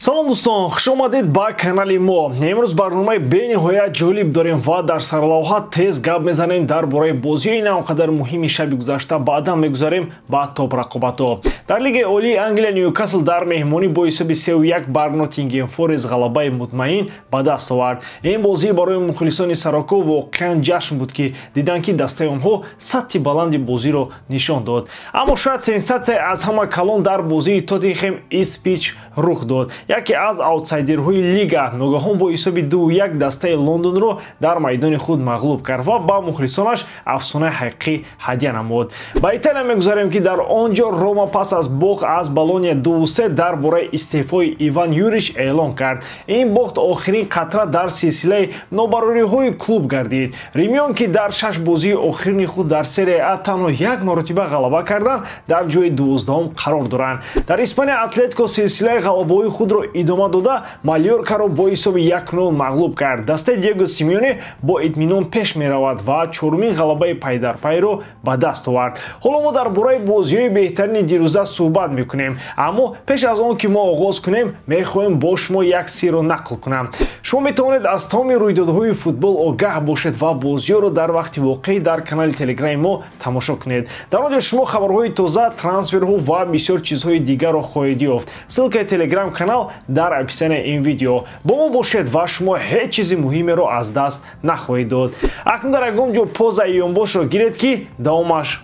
Салом дӯстон, хуш омадед ба канали мо. Имрӯз барномаи бениҳоят ҷолиб дорем ва дар сарлавҳа тез гап мезанем дар бораи бозиҳои на он қадар муҳими шаби гузашта, баъдан мегузарем ба топ-рақобатҳо. Дар Лигаи Олии Англия Ньюкасл дар меҳмонӣ бо ҳисоби 3-1 бар Ноттингем Форест ғалабаи мутмаин ба даст овард. Ин бозӣ барои мухлисони Сароко воқеан ҷашн буд, ки диданд, ки дастаи онҳо сатҳи баланди бозиро нишон дод. Аммо шояд сенсатсия аз ҳама калон дар бозии Тоттенхем Ипсвич рух дод. Яке аз аутсайдерҳои лига ногаҳон бо ҳисоби 2-1 дастаи Лондонро дар майдони худ мағлуб кард ва ба мухлисонаш афсонаи ҳақиқӣ ҳадя намуд. Ба Италия мегузарем, ки дар он ҷо Рома пас аз бохт аз Болония 2-3 дар бораи истеъфои Иван Юрич эълон кард. Ин бохт охирин қатра дар силсилаи нобарориҳои клуб гардид. Римиён, ки дар шаш бозии охирини худ дар Серия А танҳо як маротиба ғалаба карданд, дар ҷои 12-ум қарор доранд. Дар Испания Атлетико силсилаи ғалабаҳои худро идома дода, Мальоркаро бо ҳисоби 1-0 мағлуб кард. Дастаи Диего Симеоне бо итминон пеш меравад ва чорумин ғалабаи пайдарпайро ба даст овард. Ҳоло мо дар бораи бозиҳои беҳтарини дирӯза суҳбат мекунем, аммо пеш аз он ки мо оғоз кунем, мехоҳем бо шумо як сирро нақл кунам. Шумо метавонед аз тамоми рӯйдодҳои футбол огаҳ бошед ва бозиҳоро дар вақти воқеӣ дар канали Телеграми мо тамошо кунед. Дар он ҷо шумо хабарҳои тоза, трансферҳо ва бисёр чизҳои дигарро хоҳед ёфт. Ссылкаи Телеграм канал дар описанияи ин видео. Бо мо бошед ва шумо ҳеҷ чизи муҳимеро аз даст нахоҳед дод. Акнун дар ягон ҷо позаи ёнбошро гиред, ки давомаш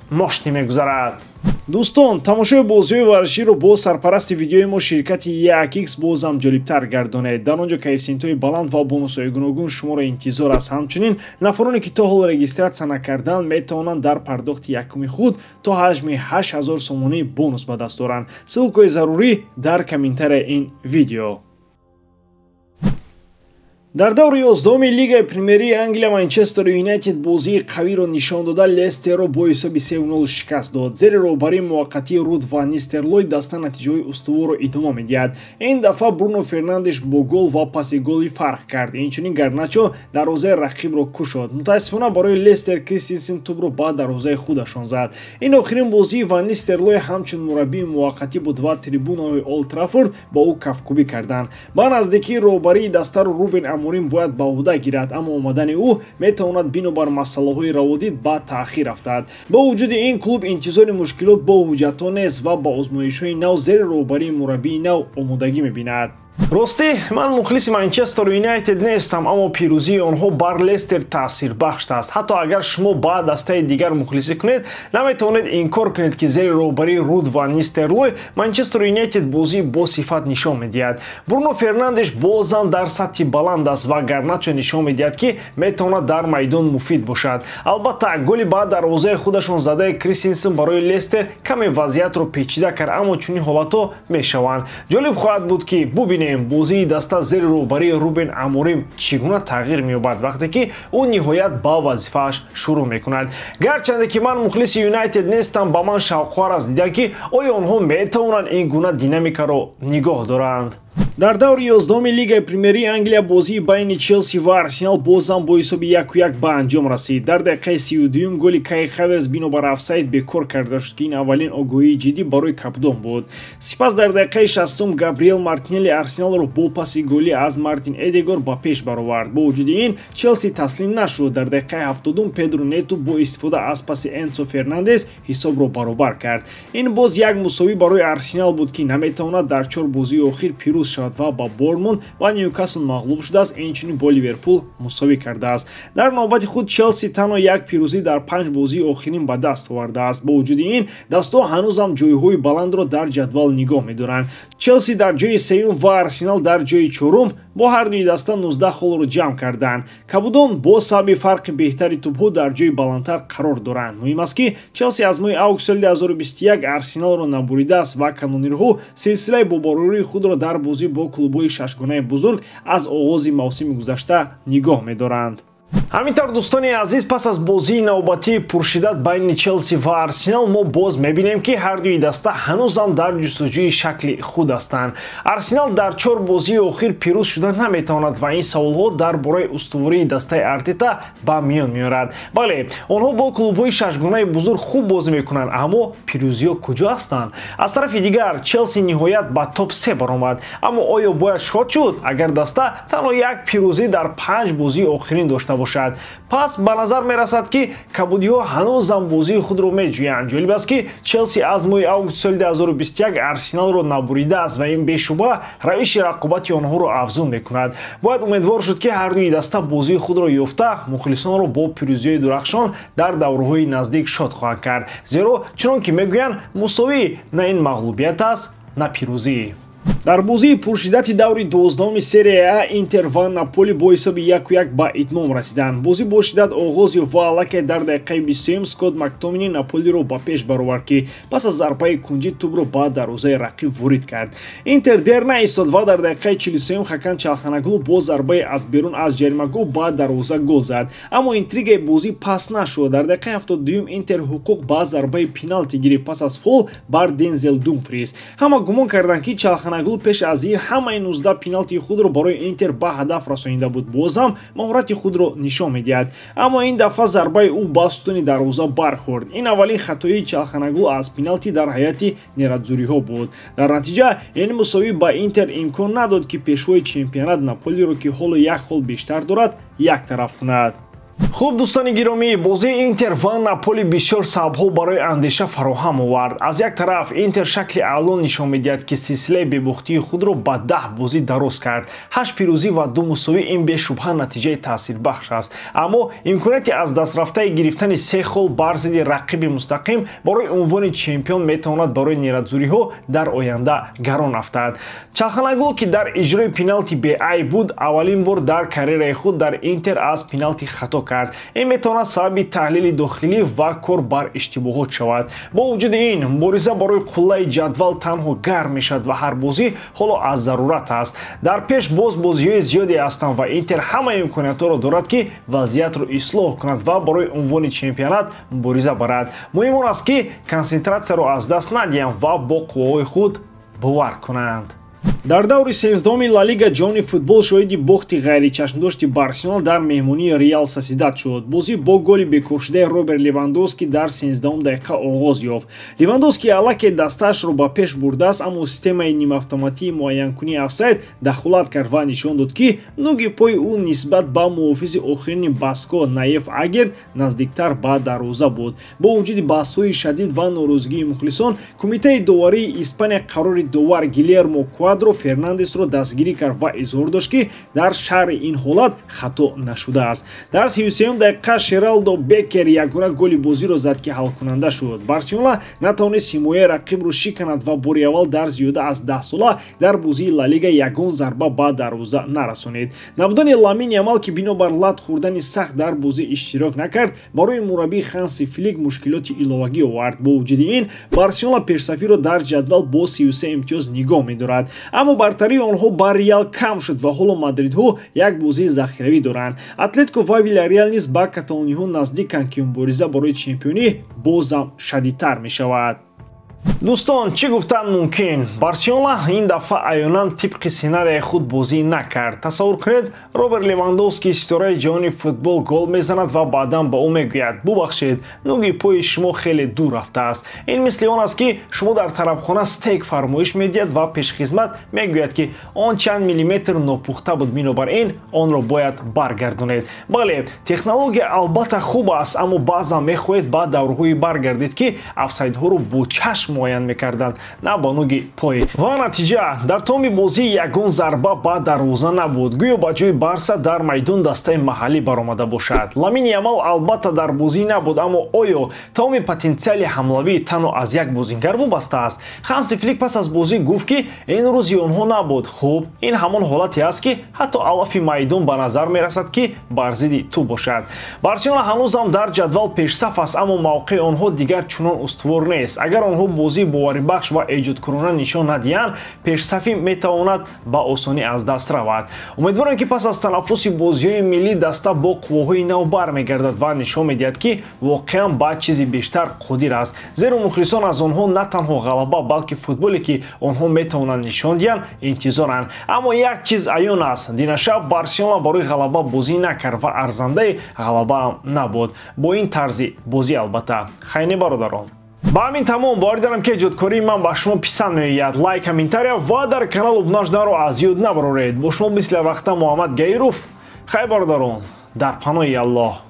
мошти мегузарад. Дӯстон, тамошои бозиҳои варзиширо бо сарпарасти видеои мо, ширкати 1x, бозам ҷолибтар гардонед. Дар он ҷо коэффисиентҳои баланд ва бонусҳои гуногун шуморо интизор аст. Ҳамчунин нафароне, ки то ҳол регистратсия накарданд, метавонанд дар пардохти якуми худ то ҳаҷми 8000 сомонӣ бонус ба даст оранд. Ссылкаи зарурӣ дар комментарияи ин видео. Дар даври 11-уми Лигаи Премерии Англия Манчестер Юнайтед бозии қавиро нишон дода, Лестерро бо ҳисоби 3-0 шикаст дод. Зери роҳбарии муваққатии Руд ван Нистерлой даста натиҷаҳои устуворро идома медиҳад. Ин дафъа Бруно Фернандеш бо гол ва паси голи фарқ кард. Инчунин Гарначо дарвозаи рақибро кушод. Мутаассифона барои Лестер Кристенсен тӯбро ба дарвозаи худашон зад. Ин охирин бозии ван Нистерлой ҳамчун мураббии муваққатӣ буд ва трибунаҳои Олд Траффорд ба ӯ кафкӯбӣ карданд. Ба наздикии роҳбарии дастаро Рубен Аморим бояд ба ӯҳда гирад, аммо омадани ӯ метавонад бинобар масъалаҳои раводид ба таъхир афтад. Бо вуҷуди ин, клуб интизори мушкилот бо ҳуҷҷатҳо нест ва ба озмоишҳои нав зери роҳбарии мураббии нав омодагӣ мебинад. Ростӣ, ман мухлиси Манчестер Юнайтед нестам, аммо пирӯзии онҳо бар Лестер таъсирбахш аст. Ҳатто агар шумо ба дастаи дигар мухлисӣ кунед, наметавонед инкор кунед, ки зери роҳбарии Руд ван Нистерлой Манчестер Юнайтед бозии босифат нишон медиҳад. Бруно Фернандеш бозам дар сатҳи баланд аст ва Гарначо нишон медиҳад, ки метавонад дар майдон муфид бошад. Албатта, голи ба дарвозаи худашон задаи Кристенсен барои Лестер каме вазъиятро печида кард, аммо чунин ҳолатҳо мешаванд. Ҷолиб хоҳад буд, ки бубинем бозии даста зери роҳбарии Рубен Аморим чӣ гуна тағйир меёбад, вақте ки ӯ ниҳоят ба вазифааш шурӯъ мекунад. Гарчанде ки ман мухлиси Юнайтед нестам, ба ман шавқовар аст дидан, ки оё онҳо метавонанд ин гуна динамикаро нигоҳ доранд. Дар даври 11-уми Лигаи Премерии Англия бозии байни Челси ва Арсенал бозам бо ҳисоби 1-1 ба анҷом расид. Дар дақиқаи 32-юм голи Кай Хаверс бинобар офсайд бекор карда шуд, ки ин аввалин огоҳии ҷиддӣ барои капдон буд. Сипас дар дақиқаи 60-ум Габриэл Мартинелли Арсеналро бо паси голӣ аз Мартин Эдегор ба пеш баровард. Бо вуҷуди ин, Челси таслим нашуд. Дар дақиқаи 70-ум Педро Нету бо истифода аз паси Энсо Фернандес ҳисобро баробар кард. Ин боз як мусовӣ барои Арсенал буд, ки наметавонад дар чор бозии охир пирӯз шавад ва ба Борнмут ва Ньюкасл мағлуб шудааст, инчунин бо Ливерпул мусовӣ кардааст. Дар навбати худ Челси танҳо як пирӯзӣ дар панҷ бозии охирин ба даст овардааст. Бо вуҷуди ин, дастҳо ҳанӯзам ҷойҳои баландро дар ҷадвал нигоҳ медоранд. Челси дар ҷои сеюм ва Арсенал дар ҷои чорум бо ҳар дуи даста 19 холро ҷамъ карданд. Кабудон бо сабаби фарқи беҳтари тӯбҳо дар ҷои баландтар қарор доранд. Муҳим аст, ки Челси аз моҳи август соли 2021 Арсеналро набуридааст ва канонирҳо силсилаи бобарории худро дар бозӣ бо клубҳои шашгонаи бузург аз оғози мавсими гузашта нигоҳ медоранд. Ҳамин тавр, дӯстони азиз, пас аз бозии навбатии пуршиддат байни Челси ва Арсенал мо боз мебинем, ки ҳардуи даста ҳанӯзам дар ҷустуҷӯи шакли худ ҳастанд. Арсенал дар 4 бозии охир пирӯз шуда наметавонад ва ин саволҳо дар бораи устувории дастаи Артета ба миён меорад. Бале, онҳо бо клубҳои шашгонаи бузург хуб бозӣ мекунанд, аммо пирӯзиҳо куҷо ҳастанд? Аз тарафи дигар, Челси ниҳоят ба топ 3 баромад. Аммо оё бояд шод шуд, агар даста танҳо як пирӯзӣ дар 5 бозии охирин дошта бошад? Пас ба назар мерасад, ки кабудиҳо ҳанӯзам бозии худро меҷӯянд. Ҷолиб аст, ки Челси аз моҳи августи соли 2021 Арсеналро набуридааст ва ин бешубҳа равиши рақобати онҳоро афзун мекунад. Бояд умедвор шуд, ки ҳардуи даста бозии худро ёфта, мухлисонро бо пирӯзиҳои дурахшон дар даврҳои наздик шод хоҳанд кард. Зеро чунон ки мегӯянд, мусовӣ на ин мағлубият аст, на пирӯзӣ. Дар бозии пуршиддати даври 12-уми Серия А Интер ва Наполи бо ҳисоби 1-1 ба итмом расиданд. Бозӣ бо шиддат оғоз ёфт ва аллакай дар дақиқаи 23 Скотт Мактомини Наполиро ба пеш баровард, ки пас аз зарбаи кунҷӣ тӯбро ба дарвозаи рақиб ворид кард. Интер дер наистод ва дар дақиқаи 43 Хакан Чалханаглу бо зарбаи аз берун аз ҷаримагоҳ ба дарвоза гол зад. Аммо интригаи бозӣ пас нашуд. Дар дақиқаи 72 Интер ҳуқуқ ба зарбаи пеналти гирифт пас аз фол бар Дензел Думфрис. Ҳама гумон карданд, ки Чалханаглу пеш аз ин ҳамаи 19 пеналти худро барои Интер ба ҳадаф расонида буд, бозам маҳорати худро нишон медиҳад. Аммо ин дафъа зарбаи ӯ ба сутуни дарвоза бархӯрд. Ин аввалин хатоии Чалханаглу аз пеналти дар ҳайати нерадзуриҳо буд. Дар натиҷа ин мусовӣ ба Интер имкон надод, ки пешвои чемпионат Наполиро, ки ҳоло як хол бештар дорад, як тараф кунад. Хуб, дӯстони гиромӣ, бозии Интер ва Наполи бисёр сабабҳо барои андеша фароҳам овард. Аз як тараф, Интер шакли аъло нишон медиҳад, ки силсилаи бебохтии худро ба 10 бозӣ дароз кард. 8 пирӯзӣ ва 2 мусовӣ ин бешубҳа натиҷаи таъсирбахш аст. Аммо имконияти аз дастрафтаи гирифтани 3 хол бар зидди рақиби мустақим барои унвони чемпион метавонад барои нерадзуриҳо дар оянда гарон афтад. Чалханаглу, ки дар иҷрои пеналти беайб буд, аввалин бор дар карьераи худ дар Интер аз пеналти хато кард. Ин метавонад сабаби таҳлили дохилӣ ва кор бар иштибоҳот шавад. Бо вуҷуди ин, мубориза барои қуллаи ҷадвал танҳо гарм мешавад ва ҳар бозӣ ҳоло аз зарурат аст. Дар пеш боз бозиҳои зиёде ҳастанд ва Интер ҳама имкониятҳоро дорад, ки вазъиятро ислоҳ кунад ва барои унвони чемпионат мубориза барад. Муҳим он аст, ки консентратсияро аз даст надиҳанд ва бо қувваҳои худ бовар кунанд. Дар даври 13-уми Ла Лига ҷони футбол шоҳиди бохти ғайричашмдошти Барселона дар меҳмонии Реал Сосьедад шуд. Бозӣ бо голи бекоршудаи Роберт Левандовски дар 13-ум дақиқа оғоз ёфт. Левандовски аллакай дастаашро ба пеш бурдааст, аммо системаи нимавтоматии муайянкунии офсайд дахолат кард ва нишон дод, ки нуги пои ӯ нисбат ба муҳофизи охирини Баско Наеф Агерт наздиктар ба дарвоза буд. Бо вуҷуди баҳсҳои шадид ва норозигии мухлисон, кумитаи доварии Испания қарори довар Гилермо Квадро Фернандесро дастгирӣ кард ва изҳор дошт, ки дар шарҳи ин ҳолат хато нашудааст. Дар 33-ум дақиқа Шералдо Бекер ягона голи бозиро зад, ки ҳалкунанда шуд. Барселона натавонист ҳимояи рақибро шиканад ва бори аввал дар зиёда аз 10 сола дар бозии Ла Лига ягон зарба ба дарвоза нарасонид. Набудани Ламин Ямал, ки бинобар лат хӯрдани сахт дар бозӣ иштирок накард, барои мураббии Ханси Флик мушкилоти иловагӣ овард. Бо вуҷуди ин, Барселона пешсафиро дар ҷадвал бо 33 имтиёз нигоҳ медорад. Аммо бартарии онҳо ба Реал кам шуд ва ҳоло мадридҳо як бозии захиравӣ доранд. Атлетико ва Вилареал низ ба каталониҳо наздиканд, ки мубориза барои чемпионӣ бозам шадидтар мешавад. Дӯстон, чӣ гуфтан мумкин? Барселона ин дафъа аёнан тибқи сценарияи худ бозӣ накард. Тасаввур кунед, Роберт Левандовски, ситораи ҷаҳони футбол, гол мезанад ва баъдан ба ӯ мегӯяд: бубахшед, нуги пои шумо хеле дур рафтааст. Ин мисли он аст, ки шумо дар тарабхона стейк фармоиш медиҳад ва пешхизмат мегӯяд, ки он чанд миллиметр нопухта буд, бинобар ин онро бояд баргардонед. Бале, технология албатта хуб аст, аммо баъзан мехоҳед ба даврҳое баргардед, ки офсайдҳоро бо чашм муайян мекарданд, на ба нуги пой. Ва натиҷа: дар тамоми бозӣ ягон зарба ба дарвоза набуд. Гӯё ба ҷои Барса дар майдон дастаи маҳаллӣ баромада бошад. Ламин Ямал албатта дар бозӣ набуд, аммо оё тамоми потенсиали ҳамлавӣ танҳо аз як бозингар вобаста аст? Ханси Флик пас аз бозӣ гуфт, ки ин рӯзи онҳо набуд. Хуб, ин ҳамон ҳолате аст, ки ҳатто алафи майдон ба назар мерасад, ки бар зидди ту бошад. Барселона ҳанӯзам дар ҷадвал пешсаф аст, аммо мавқеи онҳо дигар чунон устувор нест. Агар онҳо бозии боварибахш ва эҷодкорона нишон надиҳанд, пешсафӣ метавонад ба осонӣ аз даст равад. Умедворем, ки пас аз танаффуси бозиҳои миллӣ даста бо қувваҳои нав бармегардад ва нишон медиҳад, ки воқеан ба чизи бештар қодир аст, зеро мухлисон аз онҳо на танҳо ғалаба, балки футболе, ки онҳо метавонанд нишон диҳанд, интизоранд. Аммо як чиз аён аст: динашаб Барселона барои ғалаба бозӣ накард ва арзандаи ғалабаам набуд бо ин тарзи бозӣ. Албатта, хайне, бародарон, ба ҳамин тамом. Боварӣ дорам, ки эҷодкории ман ба шумо писанд меояд. Лайк, комментария ва дар канал обуна шуданро аз ёд набароред. Бо шумо мисли вақта Муҳаммад Гаиров. Хайр, бародарон, дар паноҳи Аллоҳ.